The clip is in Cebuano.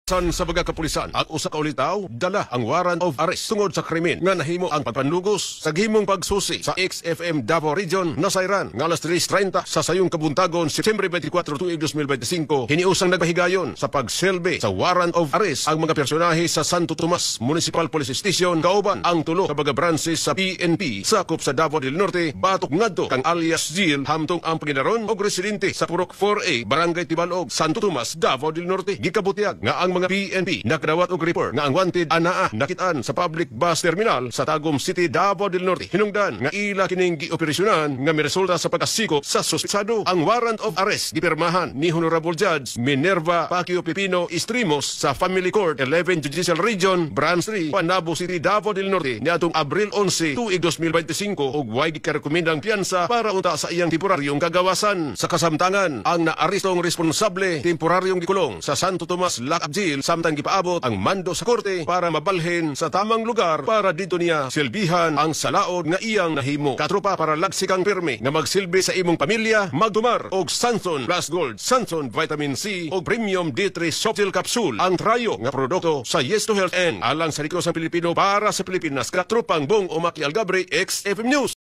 San sa mga kapulisan ang usa ka ulitaw dala ang warrant of arrest tungod sa krimen nga nahimo ang pagpanlugos sa gihimong pagsusi sa XFM Davao Region. Nasayran nga alas 3:30 sa sayong kabuntagon, September 24, tuig 2025, hiniusang nagpahigayon sa pagsilbi sa warrant of arrest ang mga personahe sa Santo Tomas Municipal Police Station kauban ang tulo ka mga branches sa PNP sakop sa Davao del Norte batok ngadto kang alias Jill, hamtong ang panginaron og residente sa Purok 4A, Barangay Tibalog, Santo Tomas, Davao del Norte. Gikabutyag nga ang mga PNP nakadawat og report nga ang wanted anaa nakitaan sa public bus terminal sa Tagum City, Davao del Norte. Hinungdan nga ila kining gioperasyonan nga miresulta sa pagkasikop sa suspetsado. Ang warrant of arrest gipirmahan ni Honorable Judge Minerva Pacquio Pepino Estremos sa Family Court, 11 Judicial Region, Branch 3, Panabo City, Davao del Norte niadtong Abril 11, tuig 2025 ug way gikarekomendang piyansa para unta sa iyang temporaryong kagawasan. Sa kasamtangan, ang naarestong responsable temporaryong gikulong sa Santo Tomas Lock-up Jail samtang gipaabot ang mando sa korte para mabalhin sa tamang lugar para didto niya silbihan ang salaod nga iyang nahimo. Katropa, para lagsikang pirmi nga magsilbi sa imong pamilya, magtumar og Sanson Plus Gold, Sanson Vitamin C og Premium D3 Softgel Capsule, ang trayo nga produkto sa Yes to Health N. Alang sa Likos ng Pilipino, para sa Pilipinas, katropang Bong Umaki Algabre, XFM News.